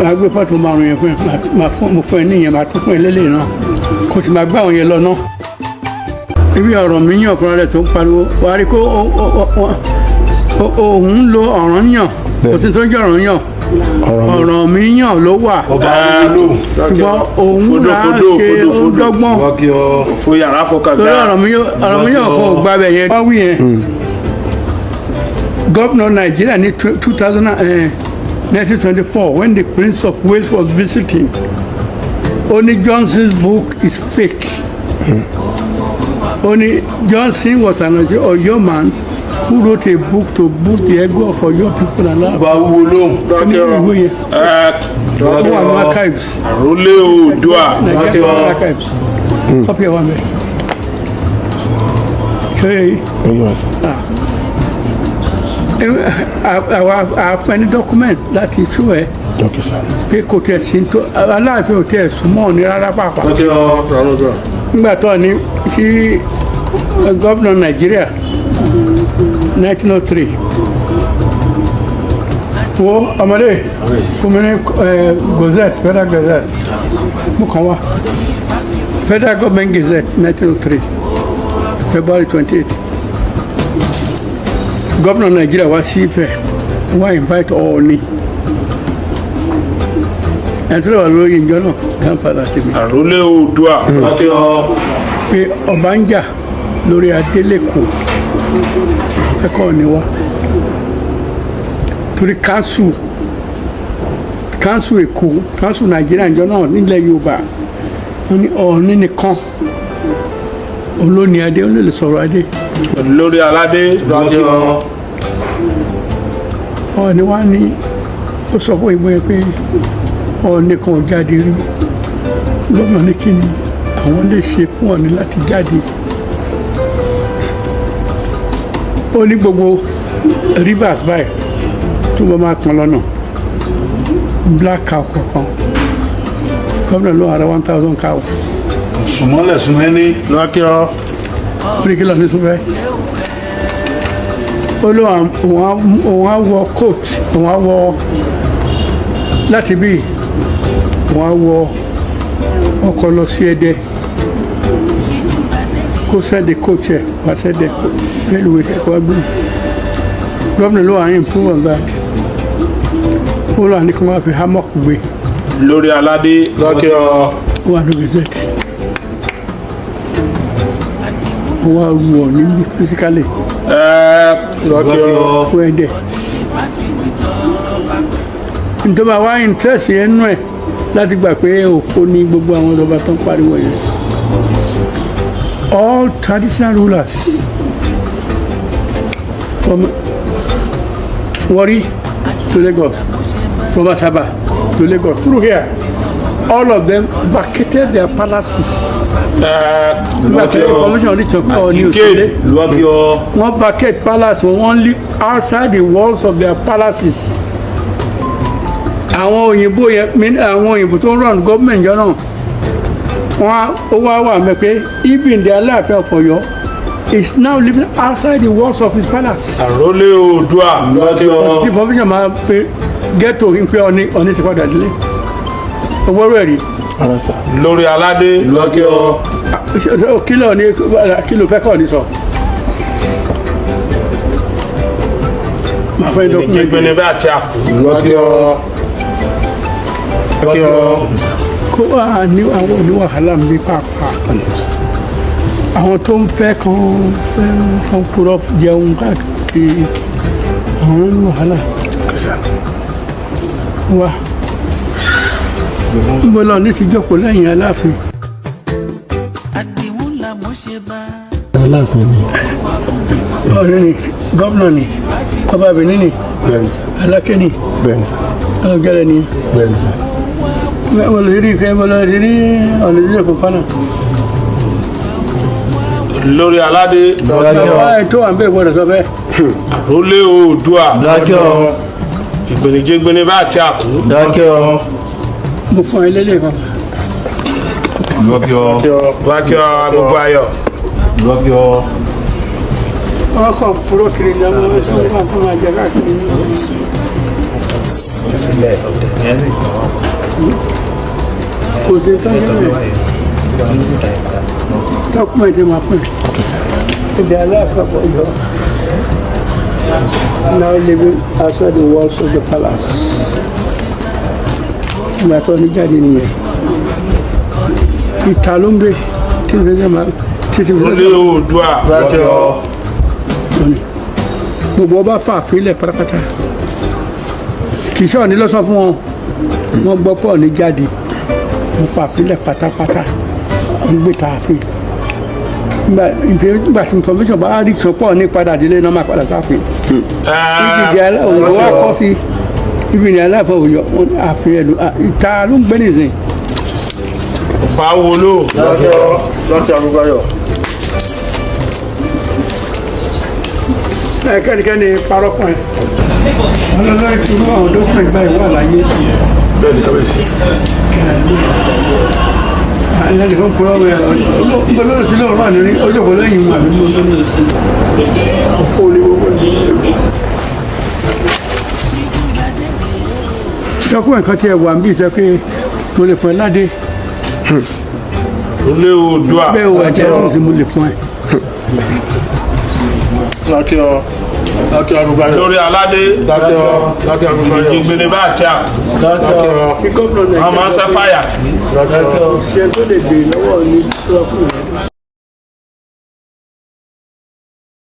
Máa gbé fọ́tò márùn yẹn fún ẹ, máa fún mo fún ẹ níyẹn, máa tún fún ẹ lélẹ̀ náà, kò sì máa gbé àwọn yẹn lọ náà. Ibi ọ̀rọ̀ mi yàn fúnra rẹ̀ tó ń pariwo, wàá rí kó òun lo ọ̀ràn yàn, kò sí tó ń jẹ́ ọ̀ràn yàn, ọ̀ràn mi yàn ló wà. Ọba olóhùn. Ṣùgbọ́n òun Fodò, là á fodò, ṣe fodò, ó fodò. dọ́gbọ́n. Wákì ọ. Fo yàrá fọkàgá. Torí ọ̀rọ̀ mi yàn kò gbàbẹ̀ yẹn wọ́n wí yẹn. Gómìnà Nàìjíríà ní two thousand 1924, when the Prince of Wales was visiting, only Johnson's book is fake. Only Johnson was an Oyo man who wrote a book to boost the ego of Oyo people and all. Ọba wúwo lóhùn. Ní ìwé yẹn, ó wà ní archives. Àrólé Oòduà. Nigerian archives. Copy ẹ̀ wà mẹ́. Ṣé àwa àfẹ́ ní document láti tú ẹ Okay, sir. pé kò tiẹ̀ sí tó Aláàfin ò tiẹ̀ súnmọ́ ní rárá pàápàá. Wákì ọ. Nígbà tó ní tí gómìnà Nàìjíríà 1903, wo ọmọdé fún mi ní gazette, federal gazette, mú kan wá, Federal Government Gazette, 1903, February 28. Gómìnà Nàìjíríà wá sí Ifẹ̀, wá invite Ọọ̀ni, ẹni tó lè wà lórí ìjọ náà, grandfather tèmi. Àrólé Oòduà. Wákì ọ. Pé ọba ń jà lórí adélèkó, fẹ́kọ̀ ni wá torí council Èkó, council Nàìjíríà ìjọ náà nílẹ̀ Yorùbá, wọ́n ní Ọọ̀ni nìkan olóní adé, ó lè sọ̀rọ̀ adé. Lórí aládé. Wákì ọ. Ọọ̀ni wá ní ó sọ fún ìbò yẹn pé Ọọ̀ni kan ò jáde rí. Gómìnà ní kí ni àwọn lè ṣe fún Ọọ̀ni láti jáde? Ó ní gbogbo rivers báyìí tó bá máa pọn lọ́nà, black cow kọ̀ọ̀kan, gómìnà ló ara 1,000 cow. Sùmọ́lẹ̀ súnmẹ́ni. Wákì ọ. Ó ní kí lọ́ọ̀ ní tó fẹ́? Ó ló òun á wọ coat, òun á wọ láti bí òun á wọ ọkọ̀ lọ sí Ẹdẹ, kó sẹ́ẹ̀dì coach ẹ̀ wá sẹ́ẹ̀dẹ̀ railway kó wá gbé. Gómìnà ló wà ní improve on that. Ó lọ́wọ́ ní kí wọ́n fi hammock gbé. Lórí aládé. Wákì ọ. Ó wà ní gazette. Ó wá wọ̀ ní physically. Wákì ọ. Fún Ẹdẹ nítorí àwa interest yẹn nú ẹ láti gbà pé òfo ní gbogbo àwọn ọba tó ń pariwo yẹn. All traditional rulers from Warri to Lagos, from Asaba to Lagos, through here, all of them vacated their palaces nígbà tí information reach up Ọọ̀ni òṣèlè. Wákì ọ. Wọ́n vacate palace wọn, wọ́n live outside the walls of their palaces. Àwọn òyìnbó yẹn, àwọn òyìnbó tó ń run government jọ náà, wọ́n ó wá wà mẹ́ pé even the Aláàfin of Ọ̀yọ́ is now living outside the walls of his palace. Àrólé Oòduà. Wákì ọ. Tí information máa pe get to him pé Ọọ̀ni ti padà délé, owó rẹ̀ rí. Ara sir. Lórí aládé. Wákì ọ. Kí ló ní, kí ló fẹ́ kọ́ ni sọ? Màá fẹ́ document. Jẹgbẹni bá àti àpò. Wákì ọ. Wákì ọ. Kó wà ní àwọn oníwàhálà ń bí pàápàá, àwọn tó ń fẹ́ kan fẹ́ kan kúrọ́ jẹun káàkiri, àwọn oníwàhálà wà ń bọ́ lọ ní ti jókòó lẹ́yìn Aláàfin. Àdìmúlà mo ṣe bá. Aláàfin ni. Ọ̀rẹ́ ni, gómìnà ni, ọba Benin ni. Bẹ́ẹ̀ni sir. Aláké ni. Bẹ́ẹ̀ni sir. Ọ̀gẹ́rẹ́ ni. Bẹ́ẹ̀ni sir. Wọ́n lè rí ìfẹ́, wọ́n lè rí ọ̀nà ìdílé kò pánà. Lórí aládé. Wákì ọ. Ẹ̀ tó wà ń bẹ̀ gbọ́dọ̀ sọ bẹ́ẹ̀. Àrólé Oòduà. Wákì ọ. Ìgbìnìjẹgbẹni bá àti àpò. Wákì ọ. Mo fún ẹ lélẹ̀ kan. Wákì ọ. Wákì ọ. Wákì ọ, agogo ayọ̀. Wákì ọ. Wọ́n kàn púrọ́ kiri ní ọmọ ẹ̀sìn wọn tó máa jẹ káàkiri ní. Sílẹ̀. Kò sí tọ́jú rẹ̀, document máa fún ẹ. The Aláàfin of Ọ̀yọ́ now living outside the walls of the palace. Ìgbà tó ní jáde nìyẹn. Ìta ló ń gbé tí ìfẹ́ máa títí Àrólé Oòduà. Gbogbo ọba fà fílẹ̀ pátápátá. Kì í ṣe Ọ̀ọ̀ni ló sọ fún wọn. Wọ́n gbọ́ pọ̀ ní jáde. Wọ́n fà fílẹ̀ pátápátá. Wọ́n gbé tààfin. Nígbà tí information bá rí sọ pọ̀ ní padà délé náà, máa padà sáfin. Ibi òun wá kọ́ sí ibi ní Aláàfin Ọ̀yọ́ ààfin ẹ̀lú ìta ló ń gbé nìsín. Ọ̀pá wo ló. Láti Arúgbáyọ̀. Ẹ kẹ́nikẹ́ni parọ́ fún ẹ. Ọlọ́lọ́ ìṣúná àwọn document báyìí wà láyé. Bẹ́ẹ̀ ni, kábíyèsí. Ẹnì kan kúrọ́ wẹ̀ ọlọ́run tí lọ́rọ̀ wà ní ọjọ́ kan lẹ́yìn wọn àbí mọ́ lọ́nà ọ̀fọ́ ní gbogbo ẹ̀. Document kan tí ẹ wà ń bí ìtẹ́ pé mo lè fún ẹ ládé. Àrólé Oòduà. Bẹ́ẹ̀ wà jẹ́ ẹ̀rọ sí mo lè fún ẹ. Láti ọ. Láti Arúgbáyọ̀. Lórí aládé. Láti ọ. Láti Arúgbáyọ̀. Jẹgbẹni bá àti àkún. Láti ọ. Tí gómìnà Wọ́n máa ń Nàìjíríà sẹ́ fàyà tí. Láti ọ. ṣe tó lè béèrè lọ́wọ́ ní sọ fún mi.